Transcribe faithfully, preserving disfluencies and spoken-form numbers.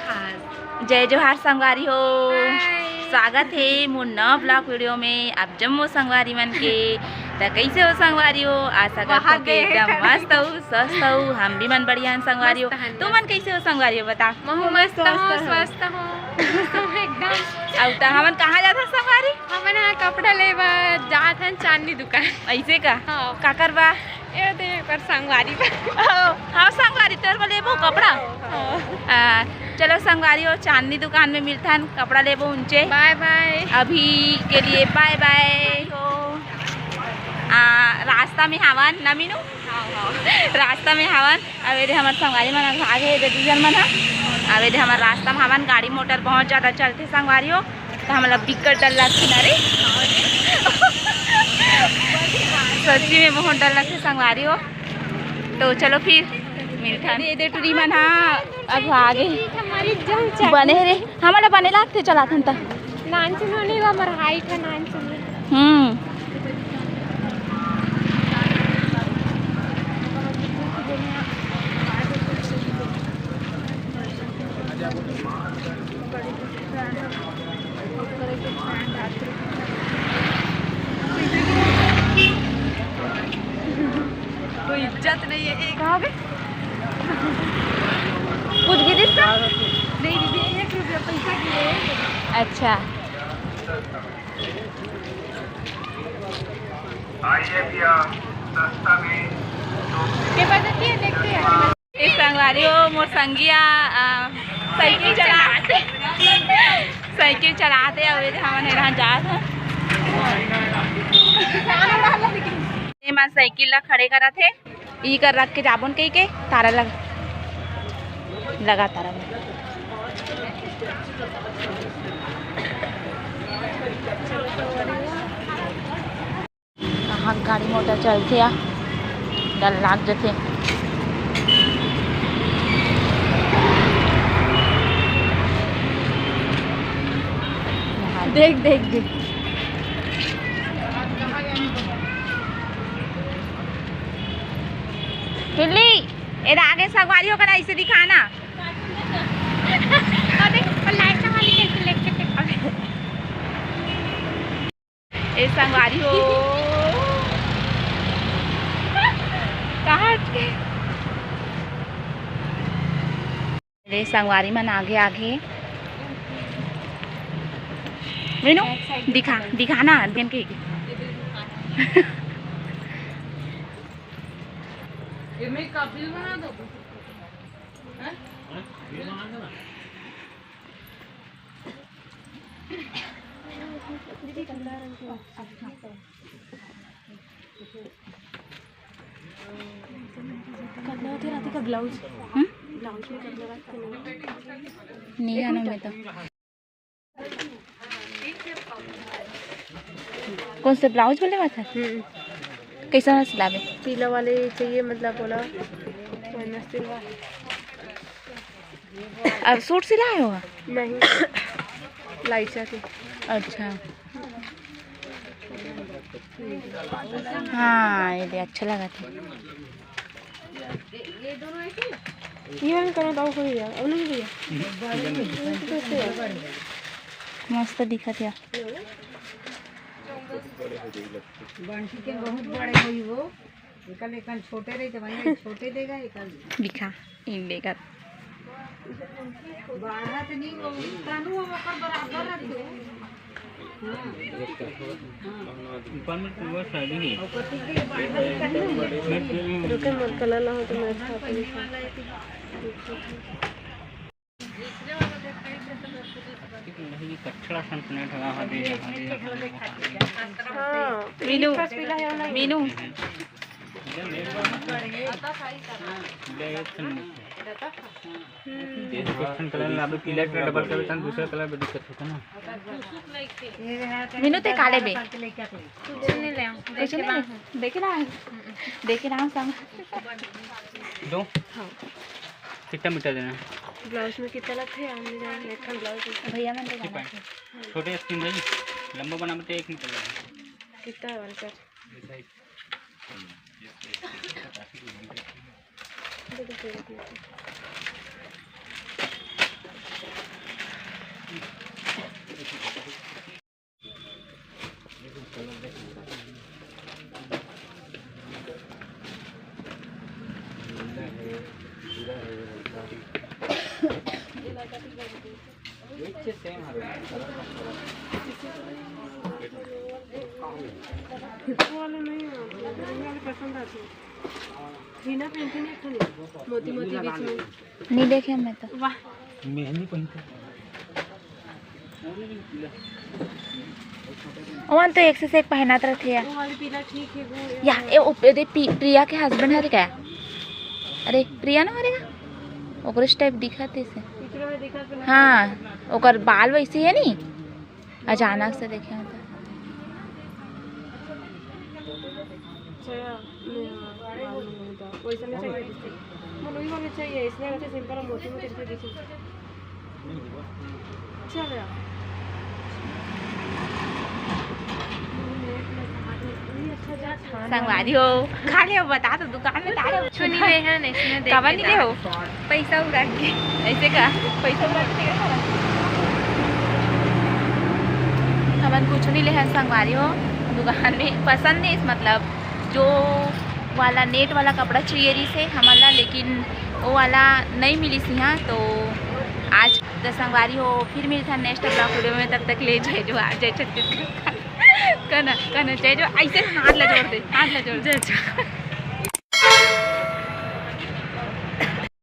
हाँ। जय जोहार संगवारी हो। हाय। स्वागत हे मोर नवा vlog video में आप जम्मो संगवारी मन के। त कइसे हो संगवारी हो? आशा करथों कि एकदम मस्त हो, स्वस्थ हो। हम भी मन बढ़िया हन संगवारी हो। मस्त हन, तुमन कइसे हो संगवारी हो, बता? महू मस्त हो, स्वस्थ हो। एकदम। अउ त हमन कहाँ जात हन संगवारी? हमन ह कपड़ा ले बर जात हन चांदनी दुकान। अइसे का? हाँ। काकर बा? ए दे, एकर संगवारी बा। ओ, हाँ, संगवारी, तोर बर लेबो कपड़ा? हाँ। आ, चलो संगवारी हो, चांदनी दुकान में मिलथन, कपड़ा लेबो उनचे। बाय बाय। अभी के लिए बाय बाय। आ, रास्ता में हावन ना मीनू? हाँ, हाँ। रास्ता में हावन। अब एदे हमर संगवारी मन आगे, एदे दू झन मन ह। अब एदे हमर रास्ता में हावन, गाड़ी मोटर बहुत ज्यादा चलथे संगवारी हो। त हमला बिकट डर लगथे ना रे। सच्ची में बहुत डर लगथे संगवारी हो। तो चलो फिर मिलथन। एदे टुरी मन ह अब आगे बने हे रे, हमला बने लागथे चलाथन त। नानचुन होने ला हमर height ह नानचुन। हम्म। कोई इज्जत नहीं है। एक कहाँ पे? कुछ गिरिस का? नहीं दीदी, एक रुपया पैसा गिरे। अच्छा। आइए भैया, सस्ता में के बजती है, देखते हैं। ए संगवारी हो, मोर संगिया, आ, साइकिल चलाथे। साइकिल चलाथे, अउ एदे हमन एदे जात हन। एमन साइकिल ला खड़े करत हे, ई कर रख के जाबोन कहिके तारा लगा, लगा तारा लगा। कहाँ गाड़ी मोटर चलथे या डर लाग जथे। देख, देख, देख। बिल्ली, एदे आगे संगवारी हो करा, इसे दिखाना। अरे, वो लाइट वाली कैसे लेके टिका? ए संगवारी हो। कहाँ अटके? ए संगवारी मन आगे आगे। मीनू, दिखा, दिखा ना, देन के। ये मैं का बिल बना दो। हैं? बिल बना दो ना। करना होती राती का ब्लाउज। हम्म? ब्लाउज में करना रात को नहीं। नहीं आना मैं तो। कौन से ब्लाउज बोले बात है? हम्म। कैसा सिलावे? पीला वाले चाहिए, मतलब बोला। वही मस्त सिलवा। अब सूट सिलाए हो? नहीं, लाइचा के। अच्छा। हाँ, ये दे, अच्छा लगा था। ये वाला करो तो कोई यार, अब नहीं भैया। मस्त दिखत हे। बंटी के बहुत बड़े होई वो। एकर लेकन छोटे रही तो भाई छोटे देगा, एकर दिखा, इन देगा। बढ़त नहीं हो, तनु ओकर बराबर रखियो। ऊपर में तो वो शादी है। रुके, मोर कला ना हो तो मैं अच्छा नहीं। कचड़ा सन सुने ठगा हा दे, हा दे, हा दे। हाँ, मीनू, मीनू। ले, एक ठन। हम्म। एक ठन कलर लाबे, पीला कलर डबल कलर, तन दूसरा कलर में दिक्कत होता ना। मीनू ते काले बे। कुछ नहीं ले, कुछ नहीं ले। देखे ना, देखे ना हम संग। दो। हाँ। कितना मीटर देना है? ब्लाउज में कितना लगथे? हम नहीं जाने, एक ठन ब्लाउज में। भैया मन तो जाना है। छोटे स्क्रीन रही, लंबा बनाबे तो एक मीटर लगही। कितना है वाला सर? दे दो, दे दो, दे दो। वो वाले नहीं है, वो वाले पसंद आते हैं। रीना पहनती नहीं, खाली मोती मोती बीच में। नहीं देखे मैं तो। वाह। मेहंदी पहनते। ओमन तो एक से एक पहनात रथे यार। वो वाली पीला ठीक है, वो या ए, ओ, ए, दे, पी-, प्रिया के हस्बैंड हरे का? अरे, प्रिया ना हरे का? ओकरे टाइप दिखत हे से। इतना में दिखत बना। हाँ, ओकर बाल वैसे है नी, अचानक से देखे हो तो। अच्छा, नहीं, हाँ, हाँ, नहीं, नहीं, वैसा नहीं चाहिए। मुझे वही वाली चाहिए, इसलिए मुझे सिंपल और मोती मोती से दिखे। चल यार। संगवारी हो, खा ले, बता तो, दुकान में तारे कुछ नहीं ले हैं, इसने देख कवन के नहीं ले हो? पैसा उड़ा के। ऐसे का? पैसा उड़ा के देख रहा। हमन कुछ नहीं ले हैं संगवारी हो, दुकान में पसंद नहीं, मतलब जो वाला नेट वाला कपड़ा चाहिए रही से हमन ला, लेकिन वो वाला नहीं मिली सी। हाँ, तो आज तो संगवारी हो, फिर मिलता नेक्स्ट ब्लॉग वीडियो में, तब तक ले जय जोहार, जय छत्तीसगढ़। कहना, कहना जय जोहार, ऐसे हाथ ला जोड़ दे, हाथ ला जोड़ दे। जय जोहार।